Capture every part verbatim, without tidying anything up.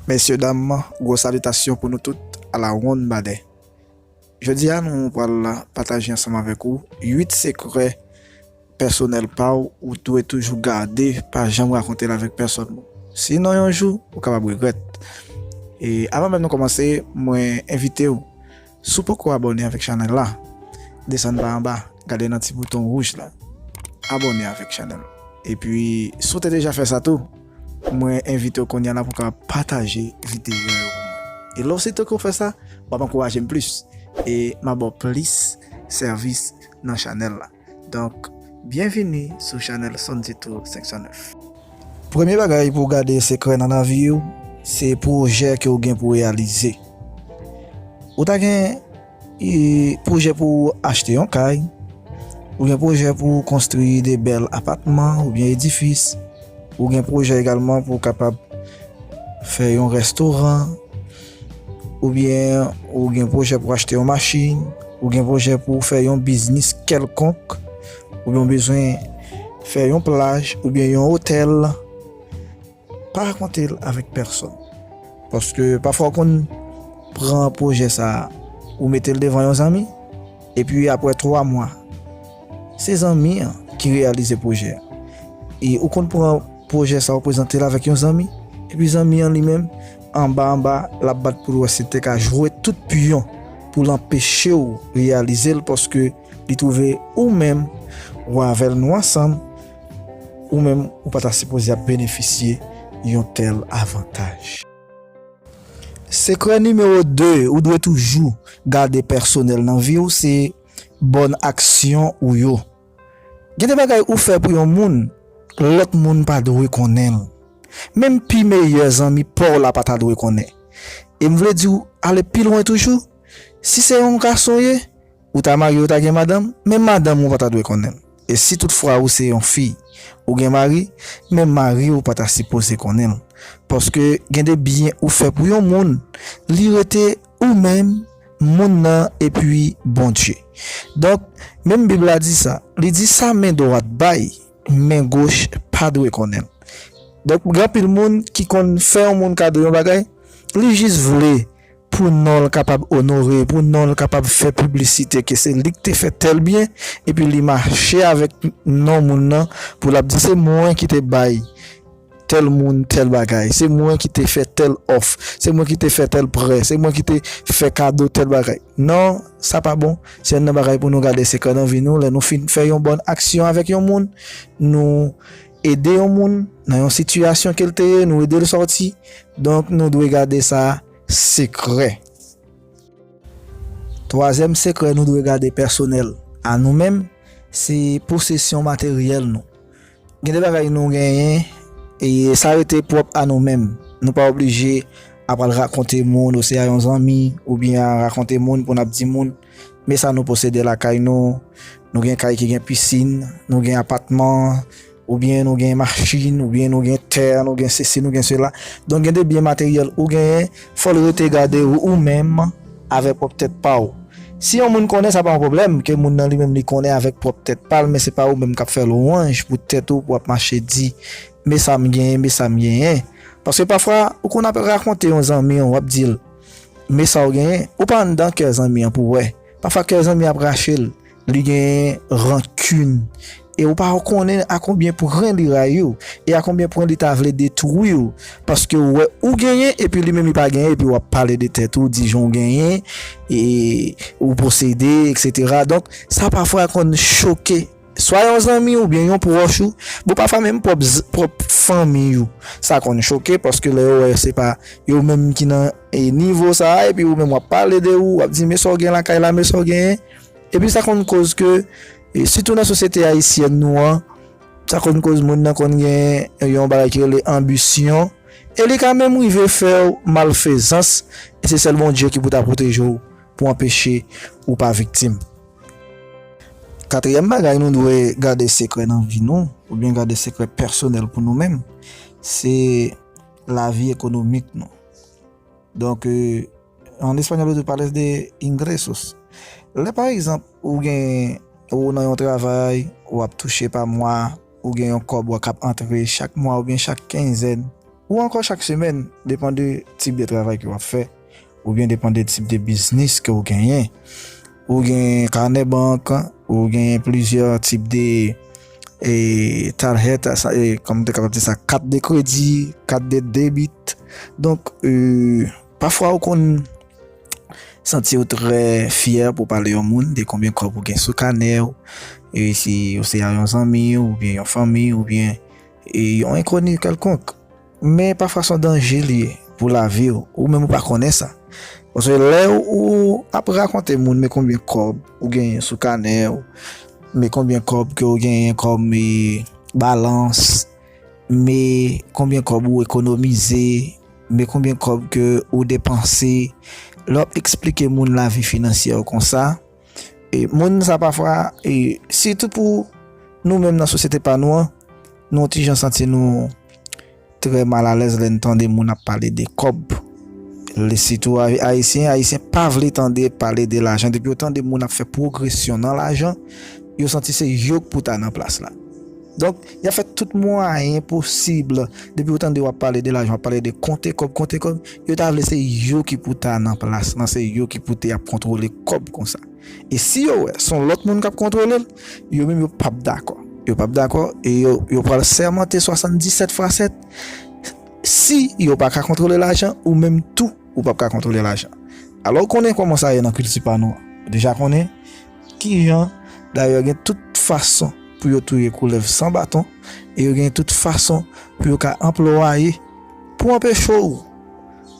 Mesye dam, gwo salitasyon pou nou tout, a la wonn badè. Jodi a, nou pral pataje ansanm avèk ou uit sekrè pèsonèl pa w ou dwe toujou gade, pa janm rakonte l avèk pèsonn. Sinon, yon jou, ou kapab regrèt. E avan menm nou kòmanse, mwen envite w, si w poko abòne avèk chanèl la, desann pa anba, gade nan ti bouton wouj la. Abòne avèk chanèl. Epi, si w te deja fè sa tou, mwen envite w kounye a la pou w kapab pataje videyo yo pou mwen. E lè osito ke w fè sa, w ap ankouraje m plis. E m ap ba w plis sèvis nan chanèl la. Donk, byenvini sou chanèl Sonjito senk san nèf. Premye bagay pou w gade sekrè nan lavi w, se pwojè ke w gen pou w reyalize. Ou ta gen e, pwojè pou w achte yon kay, ou gen pwojè pou w konstwi de bèl apatman oubyen edifis, ou gen pwojè egalman pou w kapab fè yon restoran, oubyen ou gen pwojè pou w achte yon machin, ou gen pwojè pou w fè yon biznis kèlkonk, oubyen w bezwen fè yon plaj, oubyen yon otèl. Pa rakonte l avèk pèsonn. Paske pafwa w konn pran pwojè sa a, ou mete l devan yon zanmi, epi apre twa mwa, se zanmi an ki reyalize pwojè a. E ou konn pran pwojè sa a, ou prezante l avèk yon zanmi, epi zanmi an li menm, anba anba, l ap bat pou l wè si l te ka jwe tout pyon pou l anpeche w reyalize l, paske li twouve ou menm, ou avè l nou ansanm, ou menm, ou pa ta sipoze ap benefisye yon tèl avantaj. Sekrè nimewo de ou dwe toujou gade pèsonèl nan vi w, se bòn aksyon ou yo. Gen de bagay ou fè pou yon moun, lòt moun pa dwe konnen l. Menm pi meyè zanmi pa w la pa ta dwe konnen. E m vle di w, ale pi lwen toujou, si se yon gason w ye, ou ta marye, ou ta gen madanm, menm madanm ou pa ta dwe konnen l. E si toutfwa ou se yon fi, ou gen mari, menm mari ou pa ta sipoze konnen l. Paske gen de byen ou fè pou yon moun, li rete ou menm, moun nan, epi Bondye. Donk, menm Bib la di sa, li di sa men dwat bay, men goch pa dwe konnen l. Donk, gen anpil moun ki konn fè yon moun kado yon bagay, li jis vle pou non l kapab onore, pou non l kapab fè piblisite ke se li k te fè tèl byen, epi li mache avèk non moun nan pou l ap di se mwen ki te bay tèl moun tèl bagay, se mwen ki te fè tèl òf, se mwen ki te fè tèl prè, se mwen ki te fè kado tèl bagay. Non, sa pa bon. Se youn nan bagay pou nou gade sekrè nan vi nou. Lè nou fin fè yon bòn aksyon avèk yon moun, nou ede yon moun nan yon sitiyasyon ke l te ye, nou ede l sòti. Donk, nou dwe gade sa sekrè. Twazyèm sekrè nou dwe gade pèsonèl a nou menm, se posesyon materyèl nou. Gen de bagay nou genyen, e sa rete pwòp a nou menm. Nou pa oblije ap al rakonte moun, oswa yon zanmi, oubyen al rakonte moun pou n ap di moun, men sa nou posede lakay nou, nou gen kay ki gen pisin, nou gen apatman, oubyen nou gen machin, oubyen nou gen tè, nou gen sesi, nou gen sela. Donk, gen de byen materyèl ou genyen, fò l rete gade ou, ou menm, avèk pwòp tèt pa w. Si yon moun konnen, sa pa yon pwoblèm, ke moun nan li menm li konnen avèk pwòp tèt pa l, men se pa ou menm k ap fè lwanj pou tèt ou, pou w ap mache di, men sa m genyen, men sa m genyen. Paske pafwa, ou konn ap rakonte yon zanmi w, w ap di l, men sa w genyen, ou pa anndan kè zanmi an pou w wè. Pafwa kè zanmi an ap rache l, li genyen rankin. E ou pa konnen a konbyen pwen li rayi w, e a konbyen pwen li ta vle detwi w. Paske w wè ou genyen, epi li menm li pa genyen, epi w ap pale de tèt ou, di jan w genyen, e ou posede, etsetera. Donk, sa pafwa konn choke swa yon zanmi oubyen yon pwòch ou, bon, pafwa menm pwòp z-, pwòp fanmi ou. Sa konn choke, paske lè yo wè se pa yo menm ki nan, e, nivo sa a, epi ou menm w ap pale de ou, w ap di, men sa w gen lakay la, men sa w genyen. Epi sa konn koz ke, e, sitou nan sosyete ayisyèn nou an, sa konn koz moun nan konn gen yon bagay ki rele anbisyon, e li ka menm rive fè w malfezans, e se sèl Bondye ki pou ta pwoteje w pou anpeche ou pa viktim. Katriyèm bagay nou dwe gade sekrè nan vi nou, oubyen gade sekrè pèsonèl pou nou menm, se lavi ekonomik nou. Donk, e, an espanyòl, yo di parles de ingresos. Lè, pa egzanp, ou gen, ou nan yon travay, w ap touche pa mwa, ou gen yon kòb w ap antre chak mwa oubyen chak kenzèn, ou ankò chak semèn, depann de tip de travay ke w ap fè, oubyen depann de tip de biznis ke w genyen. Ou gen kanè bank, ou gen plizyè tip de, e, tarjeta, sa, e, kòman m te kapab di sa, kat de kredi, kat de debit. Donk, e, pafwa ou konn santi w trè fyè pou pale yon moun de konbyen kòb ou gen sou kanè w, e si ou se a yon zanmi w, oubyen yon fanmi, oubyen, e, yon enkoni kèlkonk. Men pafwa se yon danje li ye pou lavi w, ou menm ou pa konnen sa. Paske lè ou ap rakonte moun men konbyen kòb ou genyen sou kanè w, men konbyen kòb ke w genyen kòm, e, balans, men konbyen kòb ou ekonomize, men konbyen kòb ke ou depanse, lè w ap eksplike moun lavi finansyè w konsa, e, moun sa pafwa, e, sitou pou nou menm nan sosyete pa nou an, nou ti jan santi nou trè malalèz lè n tande moun ap pale de kòb. Lè sitou a-, Ayisyen, Ayisyen pa vle tande pale de lajan. Depi yo tande moun ap fè pwogresyon nan lajan, yo santi se yo k pou ta nan plas la. Donk, y ap fè tout mwayen posib. Depi yo tande w ap pale de lajan, w ap pale de konte kòb, konte kòb, yo ta vle se yo ki pou ta nan plas lan, se yo ki pou te ap kontwole kòb konsa. E si yo wè se yon lòt moun k ap kontwole l, yo menm yo p ap dakò. Yo p ap dakò e yo, yo pral sèmante swasanndisèt fwa sèt. Si yo pa ka kontwole lajan, ou menm tou, ou p ap ka kontwole lajan. Alò, ou konnen kòman sa ye nan kilti pa nou an. Ou deja konnen kijan, dayè, gen tout fason pou yo touye koulèv san baton, e yo gen tout fason pou yo ka anplwaye pou anpeche w,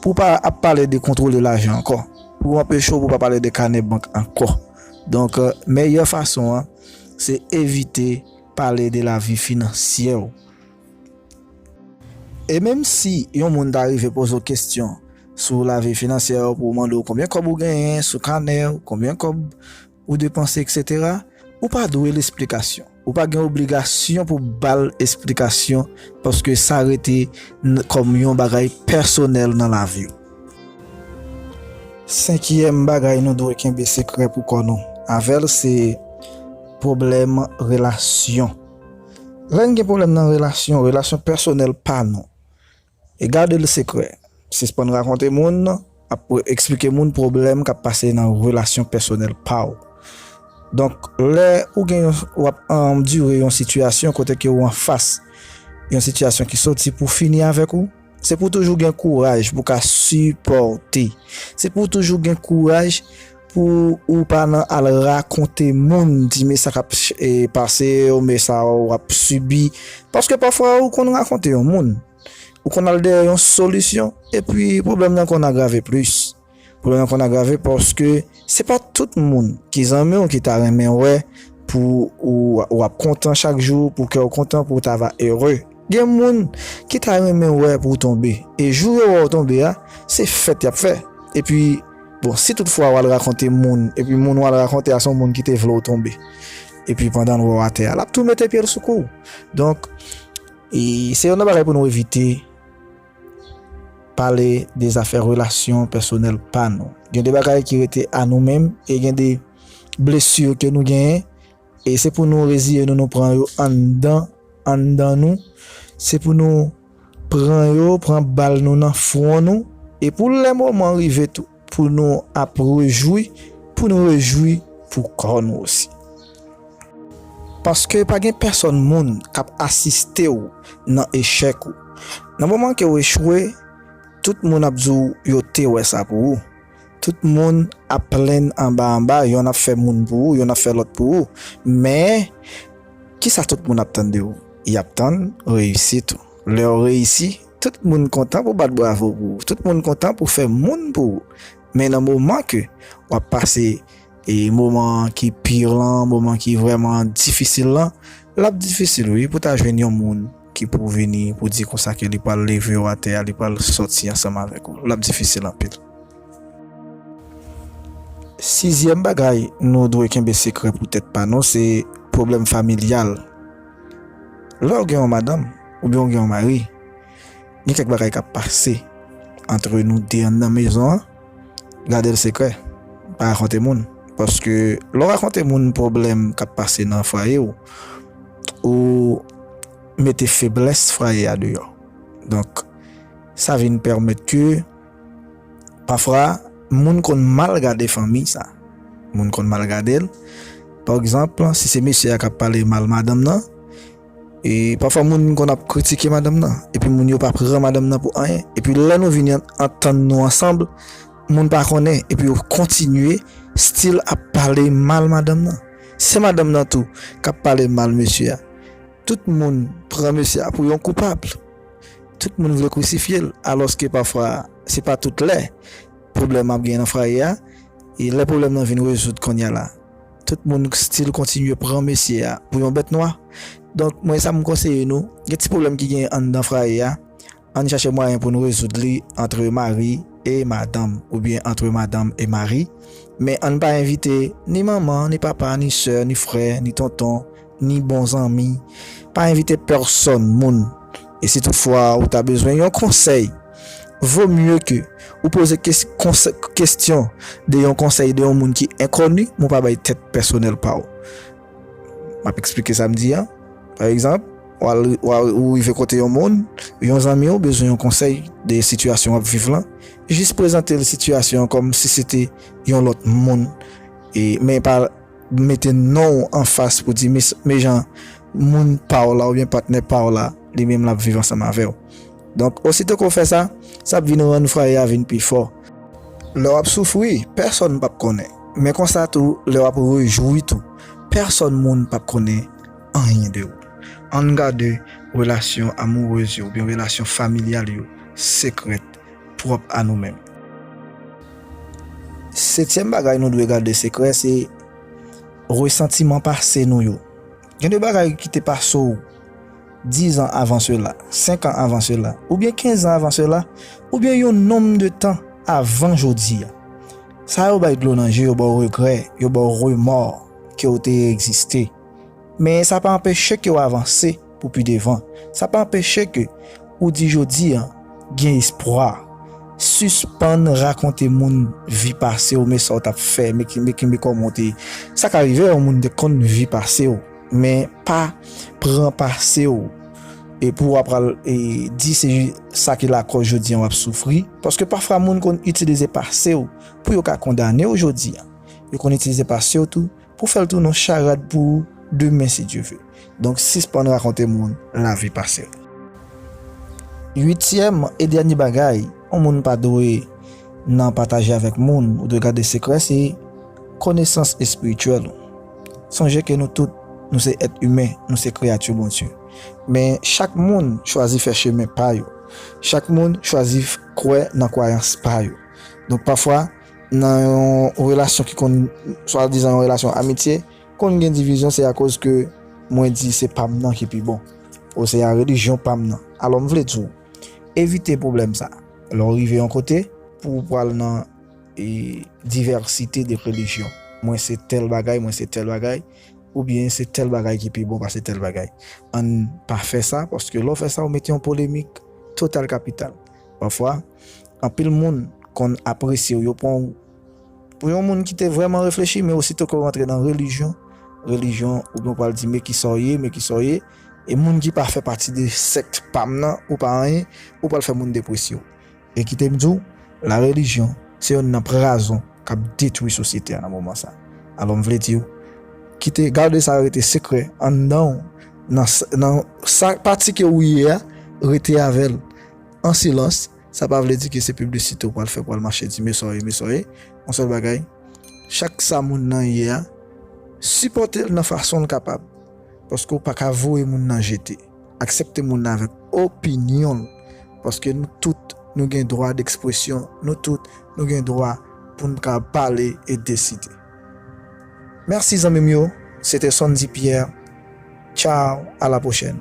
pou w pa ap pale de kontwole lajan ankò, pou anpeche w pou w pa pale de kanè bank ankò. Donk, e, meyè fason an, se evite pale de lavi finansyè w. E menm si yon moun ta rive poze w kesyon sou lavi finansyè w, pou mande w konbyen kòb ou genyen sou kanè w, konbyen kòb ou depanse, etsetera, ou pa dwe l esplikasyon. Ou pa gen obligasyon pou ba l esplikasyon, paske sa rete n-, kòm yon bagay pèsonèl nan lavi w. Senkyèm bagay nou dwe kenbe sekrè pou kò nou avè l, se pwoblèm relasyon. Lè n gen pwoblèm nan relasyon, relasyon pèsonèl pa nou, e gade l sekrè. Sispann rakonte moun, ap eksplike moun pwoblèm k ap pase nan relasyon pèsonèl pa w. Donk, lè ou gen yon, w ap andire yon sitiyasyon kote ke ou anfas yon sitiyasyon ki soti pou fini avèk ou, se pou toujou gen kouraj pou ka sipòte. Se pou toujou gen kouraj pou ou pa nan al rakonte moun, di men sa k ap ch-, e, pase w, men sa w ap sibi. Paske pafwa ou konn rakonte yon moun, ou konn al dèyè yon solisyon, epi pwoblèm nan konn agrave plis. Pwoblèm nan konn agrave paske se pa tout moun ki zanmi w ki ta renmen wè pou ou, ou ap kontan chak jou, pou kè w kontan, pou w ta va ere. Gen moun ki ta renmen wè pou w tonbe. E jou yo wè w tonbe a, se fèt y ap fè. Epi, bon, si toutfwa w al rakonte moun, epi moun w al rakonte a se yon moun ki te vle w tonbe. Epi pandan l wè w atè a, l ap tou mete pye l sou kou w. Donk, e se youn nan bagay pou nou evite, pale de zafè relasyon pèsonèl pa nou. Gen de bagay ki rete a nou menm, e gen de blesi ke nou genyen, e se pou nou reziye nou, nou pran yo anndan, anndan nou. Se pou nou pran yo, pran bal nou nan fwon nou, e pou lè moman rive tou, pou nou ap rejwi, pou nou rejwi pou kò nou osi. Paske pa gen pèsòn moun k ap asiste w nan echèk ou. Nan moman ke w echwe, tout moun ap di w yo te wè sa pou ou. Tout moun ap plenn anba anba, yonn ap fè moun pou ou, yonn ap fè lòt pou ou. Men, kisa tout moun ap tann de ou? Y ap tann reyisit ou. Lè w reyisi, tout moun kontan pou bat bravo pou ou. Tout moun kontan pou fè moun pou ou. Men nan moman ke w ap pase, e moman ki pi lan, moman ki vrèman difisil lan, l ap difisil, wi, pou ta jwenn yon moun ki pou vini, pou di konsa ke li pral leve w atè a, li pral sòti ansanm avèk ou. L ap difisil anpil. Sizyèm bagay nou dwe kenbe sekrè pou tèt pa nou, se pwoblèm familyal. Lè w gen yon madanm, oubyen w gen yon mari, gen kèk bagay k ap pase antre nou de anndan mezon an, gade l sekrè. Pa rakonte moun. Paske lè w rakonte moun pwoblèm k ap pase nan fwaye w, ou mete feblès fwaye a deyò. Donk, Sa vin pèmèt ke pafwa moun konn mal gade fanmi sa. Moun konn mal gade l. Pa egzanp, si se mesye a k ap pale mal madanm nan, e pafwa moun konn ap kritike madanm nan, epi moun yo pa pran madanm nan pou anyen. Epi lè nou vini an- antann nou ansanm, moun pa konnen, epi yo kontinye still ap pale mal madanm nan. Se madanm nan tou k ap pale mal mesye a. Tout moun pran mesye a pou yon koupab. Tout moun vle krisifye l, alòske pafwa se pa tout lè pwoblèm ap gen nan fwaye a. E lè pwoblèm nan vin rezoud kounye a la, tout moun still kontinye pran mesye a pou yon bèt nwa. Donk, mwen sa m konseye nou, gen ti pwoblèm ki gen anndan fwaye a, ann chache mwayen pou nou rezoud li antre mari e madanm, oubyen antre madanm e mari. Men ann pa envite ni manman, ni papa, ni sè, ni frè, ni tonton, ni bon zanmi. Pa envite pèsonn moun. E si toutfwa ou ta bezwen yon konsèy, vo mye ke ou poze kes- konsè- kesyon de yon konsèy de yon moun ki enkoni, men w pa bay tèt pèsonèl pa w. M ap eksplike sa m di a. Pa egzanp, w al- w al- ou rive kote yon moun, yon zanmi w bezwen yon konsèy de sitiyasyon w ap viv lan. Jis prezante l sitiyasyon an kòm si se te yon lòt moun. E, men pa mete non w anfas pou di, "Men, men jan moun pa w la oubyen patnè pa w la, li menm l ap viv ansanm avè w." Donk, osito ke w fè sa, sa ap vin rann fwaye a vin pi fò. Lè w ap soufri, pèsonn p ap konnen. Men konsa tou, lè w ap rejwi tou, pèsonn moun p ap konnen anyen de ou. Ann gade relasyon amourez yo oubyen relasyon familyal yo sekrèt, pwòp a nou menm. Setyèm bagay nou dwe gade sekrè, se resantiman pase nou yo. Gen de bagay ki te pase w diz an avan sela, senk an avan sela, oubyen kenz an avan sela, oubyen yon nonm de tan avan jodi a. Sa yo bay dlo nan je, yo ba w regrè, yo ba w remò ke w te egziste. Men sa pa anpeche ke w avanse pou pi devan. Sa pa anpeche ke ou di jodi a, gen espwa. Sispann rakonte moun vi pase w, men sa w t ap fè, men ki, men ki, men kòman w te. Sa ka rive yon moun te konn vi pase w, men pa pran pase w e pou w ap pral e, di se sa ki lakòz jodi a w ap soufri. Paske pafwa moun konn itilize pase w pou yo ka kondane w jodi a. Yo konn itilize pase w tou pou fè l tounen yon charad pou ou demen, si Dye ve. Donk, sispann rakonte moun lavi pase w. Uityèm e dènye bagay yon moun pa dwe nan pataje avèk moun, ou dwe gade sekrè, se konesans espirityèl ou. Sonje ke nou tout, nou se èt imen, nou se kreyati Bondye. Men chak moun chwazi fè chemen pa yo. Chak moun chwazi f- kwè nan kwayans pa yo. Donk, pafwa, nan yon relasyon ki konn, swadizan yon relasyon amitye, konn gen divizyon, se akoz ke mwen di se pa m nan ki pi bon, ou se a relijyon pa m nan. Alò, m vle di w, evite pwoblèm sa. Lè w rive yon kote, pou w pral nan e, divèsite de relijyon. Mwen se tèl bagay, mwen se tèl bagay, oubyen se tèl bagay ki pi bon pase tèl bagay. Ann pa fè sa, paske lè w fè sa, w mete yon polemik total kapital. Pafwa, anpil moun konn apresye w, yo pran w pou yon moun ki te vrèman reflechi, men osito ke w rantre nan relijyon, relijyon, oubyen w pral di, "Men ki sa w ye, men ki sa w ye." E moun ki pa fè pati de sèkt pa m nan, ou pa anyen, ou pral fè moun depresye w. E kite m di w, larelijyon, se yonn nan prazon k ap detwi sosyete a nan moman sa. Alò, m vle di w, kite, gade sa rete sekrè anndan w, nan s- nan sa pati ke ou ye a, rete avè l an silans. Sa pa vle di ke se piblisite ou pral fè, pral mache di, "Men sa w ye, men sa w ye." Yon sèl bagay, chak sa moun nan ye a, sipòte l nan fason l kapab. Paske w pa ka voye moun nan jete. Aksepte moun nan avèk opinyon l. Paske nou tout, nou gen dwa dekspresyon. Nou tout, nou gen dwa pou n ka pale e deside. Mèsi, zanmi m yo. Se te Sondy Pierre. Tchao, a la pwochèn.